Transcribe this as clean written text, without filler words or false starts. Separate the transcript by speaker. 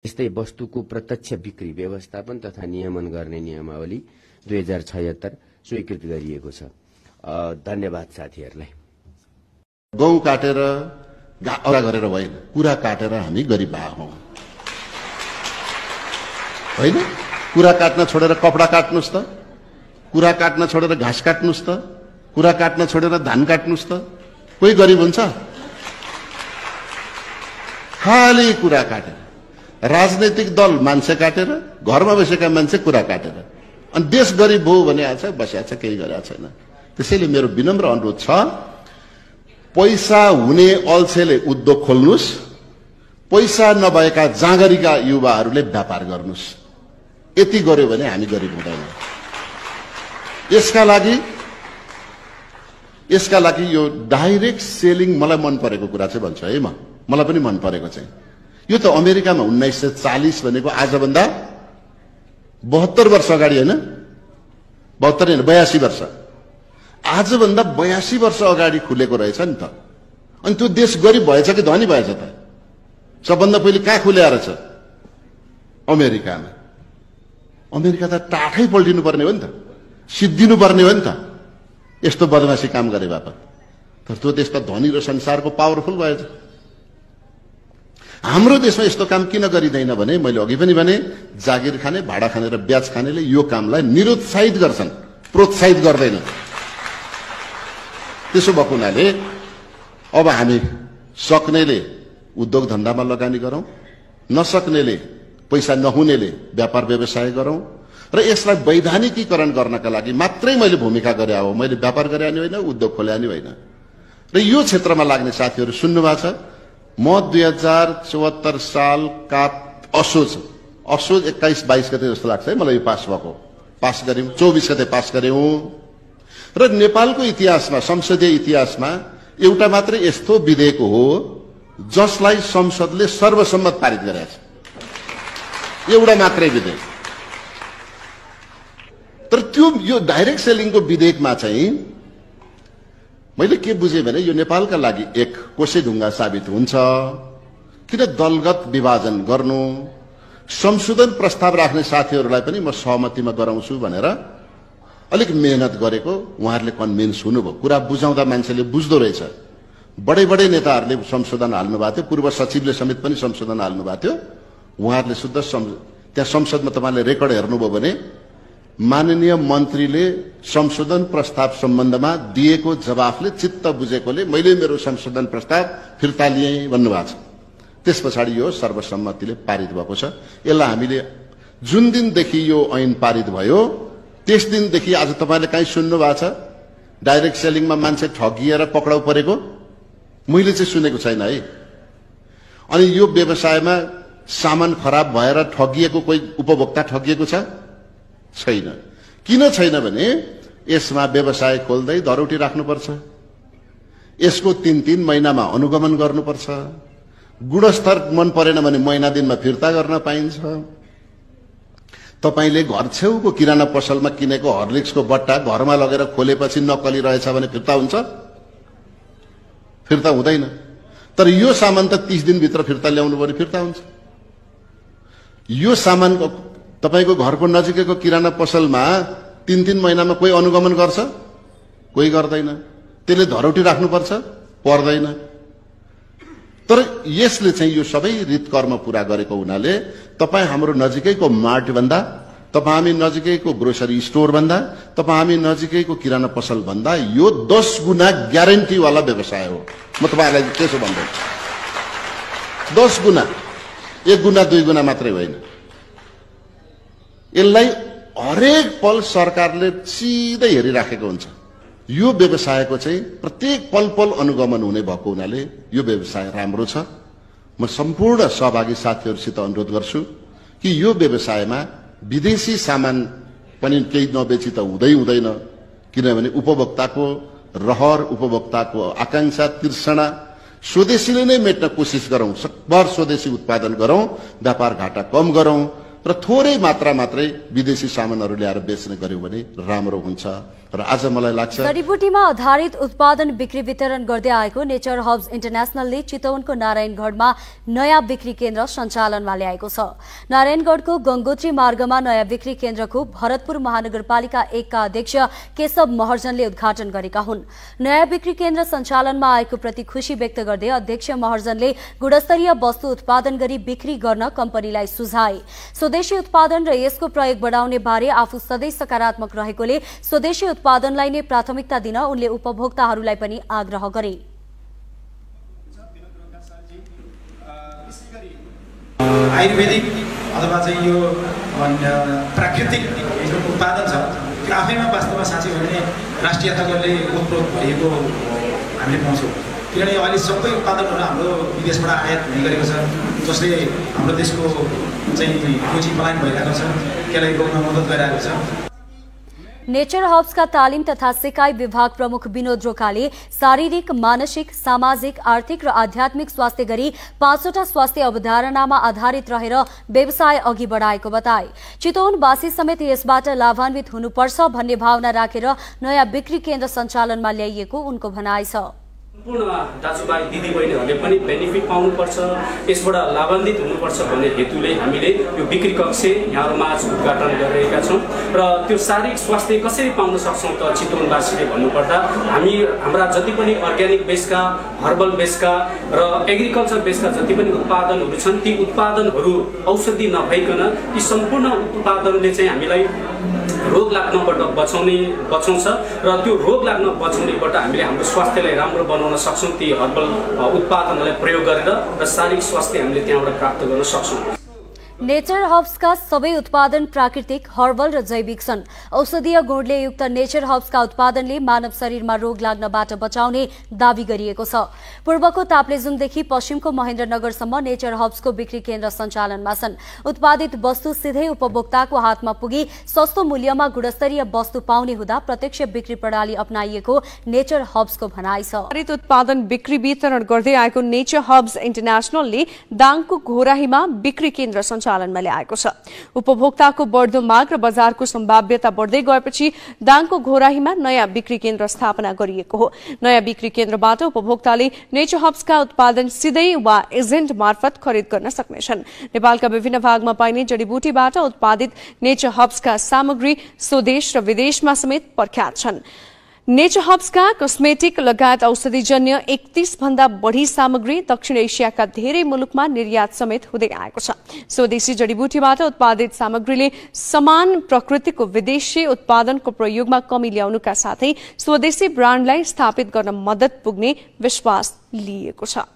Speaker 1: यस्तै वस्तुको प्रत्यक्ष बिक्री व्यवस्थापन तथा नियमन गर्ने नियमावली 2076 स्वीकृत गरिएको छ। धन्यवाद साथीहरूलाई।
Speaker 2: गहुँ काटेर औरा गरेर होइन, कुरा काटेर हामी गरिब भए हौं होइन। कुरा काट्न छोडेर कपडा काट्नुस् त, कुरा काट्न छोडेर घाँस काट्नुस् त, कुरा काट्न छोडेर धान काट्नुस् त। कोही गरिब हुन्छ? खाली कुरा काटेर, राजनैतिक दल मान्छे काटेर, घरमा बसेका मान्छे कुरा काटेर, अनि देश गरिब भयो भने आछ बस्या छ, केही गरेको छैन। त्यसैले मेरो विनम्र अनुरोध छ, पैसा हुने अल्छेले उद्योग खोल्नुस्, पैसा नभएका जाँगरीका युवाहरूले व्यापार गर्नुस्। यति गर्यो भने हामी गरिब हुँदैन। यसका लागि यो डाइरेक्ट सेलिङ मलाई मन परेको कुरा चाहिँ भन्छु है। मलाई पनि मन परेको चाहिँ यो त अमेरिकामा 1940 भनेको आजभन्दा 72 वर्ष अगाडि होइन, 72 होइन 82 वर्ष, आजभन्दा 82 वर्ष अगाडि खुलेको रहेछ नि त। अनि त्यो देश गरिब भएछ कि धनी भएछ त? सबभन्दा पहिले कहाँ खुल्या रहेछ? अमेरिकामा। अमेरिका त टाठै पल्टिनु पर्ने हो नि त, सिद्धिनु पर्ने हो नि त, यस्तो बदमासी काम गरे बापत। तर त्यो देश त धनी र संसारको पावरफुल भएछ। हाम्रो देशमा यस्तो काम किन गरिँदैन भने, मैले अघि पनि भने, जागिर खाने, भाडा खाने र ब्याज खानेले यो कामलाई निरुत्साहित गर्छन्, प्रोत्साहित गर्दैनन्। त्यसो भएको हुनाले अब हामी सक्नेले उद्योग धन्दामा लगानी गरौं, नसक्नेले, पैसा नहुनेले व्यापार व्यवसाय गरौं र यसलाई वैधानिकीकरण गर्नका लागि मात्रै मैले भूमिका गरे हो। मैले व्यापार गरे नि होइन, उद्योग खोले नि होइन। र यो क्षेत्रमा लाग्ने साथीहरू सुन्नु भएको छ। म 2074 साल का असोज 21-22 गते जस्तो लाग्छ है मलाई यो पास भएको, पास गर्यौं 24 गते पास गर्यौं। र नेपालको इतिहासमा, संसदीय इतिहासमा एउटा मात्रै यस्तो विधेयक हो जसलाई संसदले सर्वसम्मत पारित गरेको छ। एउटा मात्रै विधेयक। तर त्यो यो डाइरेक्ट सेलिङको विधेयकमा चाहिँ मैले के बुझेँ भने यो नेपालका लागि एक कोसेढुङ्गा साबित हुन्छ। किन दलगत विभाजन गर्नु? संशोधन प्रस्ताव राख्ने साथीहरूलाई पनि म सहमतिमा गराउँछु भनेर अलिक मेहनत गरेको, उहाँहरूले कन्भिन्स हुनुभयो। कुरा बुझाउँदा मान्छेले बुझ्दो रहेछ। बडे नेताहरूले संशोधन हाल्नु भएको थियो, पूर्व सचिवले समेत पनि संशोधन हाल्नु भएको थियो। उहाँहरूले शुद्ध त्यहाँ संसदमा तपाईँले रेकर्ड हेर्नुभयो भने माननीय मन्त्रीले संशोधन प्रस्ताव सम्बन्धमा दिएको जवाफले चित्त बुझेकोले मैले मेरो संशोधन प्रस्ताव फिर्ता लिएँ भन्नुभएको छ। त्यस पछाडि यो सर्वसम्मतिले पारित भएको छ। यसलाई हामीले जुन दिनदेखि यो ऐन पारित भयो त्यस दिनदेखि आज तपाईँले कहीँ सुन्नु भएको छ डाइरेक्ट सेलिङमा मान्छे ठगिएर पक्राउ परेको? मैले चाहिँ सुनेको छैन है। अनि यो व्यवसायमा सामान खराब भएर ठगिएको कोही उपभोक्ता ठगिएको छ? छैन। किन छैन भने यसमा व्यवसाय खोल्दै धरौटी राख्नुपर्छ, यसको 3-3 महिनामा अनुगमन गर्नुपर्छ, गुणस्तर मन परेन भने महिना दिनमा फिर्ता गर्न पाइन्छ। तपाईले घर छेउको किराना पसलमा किनेको हर्लिक्सको बट्टा घरमा लगेर खोलेपछि नक्कली रहेछ भने फिर्ता हुन्छ? फिर्ता हुँदैन। तर यो सामान त 30 दिनभित्र फिर्ता ल्याउनु पर्यो, फिर्ता हुन्छ। यो सामानको तपाईको घरको नजिकैको किराना पसलमा 3-3 महिनामा कोही अनुगमन गर्छ? कोही गर्दैन। त्यसले धरौटी राख्नुपर्छ? पर्दैन। तर यसले चाहिँ यो सबै रीतकर्म पूरा गरेको हुनाले तपाई हाम्रो नजिकैको मार्ट भन्दा, तपाई हामी नजिकैको ग्रोसरी स्टोर भन्दा, तपाई हामी नजिकैको किराना पसल भन्दा यो 10 गुना ग्यारेन्टी वाला व्यवसाय हो। म तपाईलाई त्यसो भन्दै 10 गुना, 1 गुना 2 गुना मात्रै होइन। यसलाई हरेक पल सरकारले सिधै हेरिराखेको हुन्छ। यो व्यवसायको चाहिँ प्रत्येक पल अनुगमन हुने भएको हुनाले यो व्यवसाय राम्रो छ। म सम्पूर्ण सहभागी साथीहरूसित अनुरोध गर्छु कि यो व्यवसायमा विदेशी सामान पनि केही नबेची त हुँदैन। किनभने उपभोक्ताको रहर, उपभोक्ताको आकांक्षा, तृष्णा स्वदेशीले नै मेट्न कोसिस गरौं। सकभर स्वदेशी उत्पादन गरौं, व्यापार घाटा कम गरौं र थोरै मात्रा मात्रै विदेशी सामानहरू ल्याएर बेच्ने गर्यो भने राम्रो हुन्छ। र आज मलाई लाग्छ
Speaker 3: जडीबुटीमा आधारित उत्पादन बिक्री वितरण गर्दै आएको नेचर हब्स इन्टरनेशनलले चितवनको नारायणगढमा नयाँ बिक्री केन्द्र सञ्चालनमा ल्याएको छ। नारायणगढको गंगोत्री मार्गमा नयाँ बिक्री केन्द्रको भरतपुर महानगरपालिका 1 का अध्यक्ष केशव महर्जनले उद्घाटन गरेका हुन्। नयाँ बिक्री केन्द्र सञ्चालनमा आएको प्रति खुशी व्यक्त गर्दै अध्यक्ष महर्जनले गुणस्तरीय वस्तु उत्पादन गरी बिक्री गर्न कम्पनीलाई सुझाए। स्वदेशी उत्पादन र यसको प्रयोग बढाउने बारे आफू सधैँ सकारात्मक रहेकोले स्वदेशी उत्पादनलाई नै प्राथमिकता दिन उनले उपभोक्ताहरूलाई पनि आग्रह गरे।
Speaker 4: आयुर्वेदिक अथवा चाहिँ यो प्राकृतिक जो उत्पादन छ त्यो आफैमा वास्तवमा साँच्चै भने राष्ट्रियताले ओतप्रोत भएको हामीले पाउँछौँ। किनभने अहिले सबै उत्पादनहरू हाम्रो विदेशबाट आयात हुने गरेको छ, जसले हाम्रो देशको चाहिँ पुँजी पलायन भइरहेको छ, त्यसलाई रोक्न मद्दत गरिरहेको छ।
Speaker 3: नेचर हब्सका तालिम तथा सिकाइ विभाग प्रमुख विनोद रोकाले शारीरिक, मानसिक, सामाजिक, आर्थिक र आध्यात्मिक स्वास्थ्य गरी 5वटा स्वास्थ्य अवधारणामा आधारित रहेर व्यवसाय अघि बढाएको बताए। चितवनवासी समेत यसबाट लाभान्वित हुनुपर्छ भन्ने भावना राखेर नयाँ बिक्री केन्द्र सञ्चालनमा ल्याइएको उनको भनाइ छ।
Speaker 5: सम्पूर्ण दाजुभाइ दिदीबहिनीहरूले पनि बेनिफिट पाउनुपर्छ, यसबाट लाभान्वित हुनुपर्छ भन्ने हेतुले हामीले यो बिक्री कक्ष यहाँहरूमा आज उद्घाटन गरिरहेका छौँ। र त्यो शारीरिक स्वास्थ्य कसरी पाउन सक्छौँ त चितवनवासीले भन्नुपर्दा हामी हाम्रा जति पनि अर्ग्यानिक बेसका, हर्बल बेसका र एग्रिकल्चर बेसका जति पनि उत्पादनहरू छन् ती उत्पादनहरू औषधि नभइकन ती सम्पूर्ण उत्पादनले चाहिँ हामीलाई रोग लाग्नबाट बचाउँछ र त्यो रोग लाग्न बचाउनेबाट हामीले हाम्रो स्वास्थ्यलाई राम्रो बनाउन सक्छौँ। ती हर्बल उत्पादनहरूलाई प्रयोग गरेर र शारीरिक स्वास्थ्य हामीले त्यहाँबाट प्राप्त गर्न सक्छौँ।
Speaker 3: नेचर हब्सका सबै उत्पादन प्राकृतिक, हर्बल र जैविक छन्। औषधीय गुणले युक्त नेचर हब्सका उत्पादनले मानव शरीरमा रोग लाग्नबाट बचाउने दावी गरिएको छ। पूर्वको ताप्लेजुङदेखि पश्चिमको महेन्द्रनगरसम्म नेचर हब्सको बिक्री केन्द्र सञ्चालनमा छन्। उत्पादित वस्तु सिधै उपभोक्ताको हातमा पुगी सस्तो मूल्यमा गुणस्तरीय वस्तु पाउने हुँदा प्रत्यक्ष बिक्री प्रणाली अपनाइएको नेचर हब्सको भनाइ छ।
Speaker 6: उत्पादन बिक्री वितरण गर्दै आएको नेचर हब्स इन्टरनेशनलले दाङको घोराहीमा बिक्री केन्द्र सञ्चालनमा ल्याएको छ। उपभोक्ताको बढ्दो माग र बजारको सम्भाव्यता बढ्दै गएपछि दाङको घोराहीमा नयाँ बिक्री केन्द्र स्थापना गरिएको हो। नयाँ बिक्री केन्द्रबाट उपभोक्ताले नेचर हब्सका उत्पादन सिधै वा एजेन्ट मार्फत खरिद गर्न सक्नेछन्। नेपालका विभिन्न भागमा पाइने जडीबुटीबाट उत्पादित नेचर हब्सका सामग्री स्वदेश र विदेशमा समेत प्रख्यात छन्। नेचर हब्सका कस्मेटिक लगायत औषधिजन्य 31 भन्दा बढ़ी सामग्री दक्षिण एसियाका धेरै मुलुकमा निर्यात समेत हुँदै आएको छ। स्वदेशी जडीबुटीबाट उत्पादित सामग्रीले समान प्रकृतिको विदेशी उत्पादनको प्रयोगमा कमी ल्याउनुका साथै स्वदेशी ब्रान्डलाई स्थापित गर्न मद्दत पुग्ने विश्वास लिएको छ।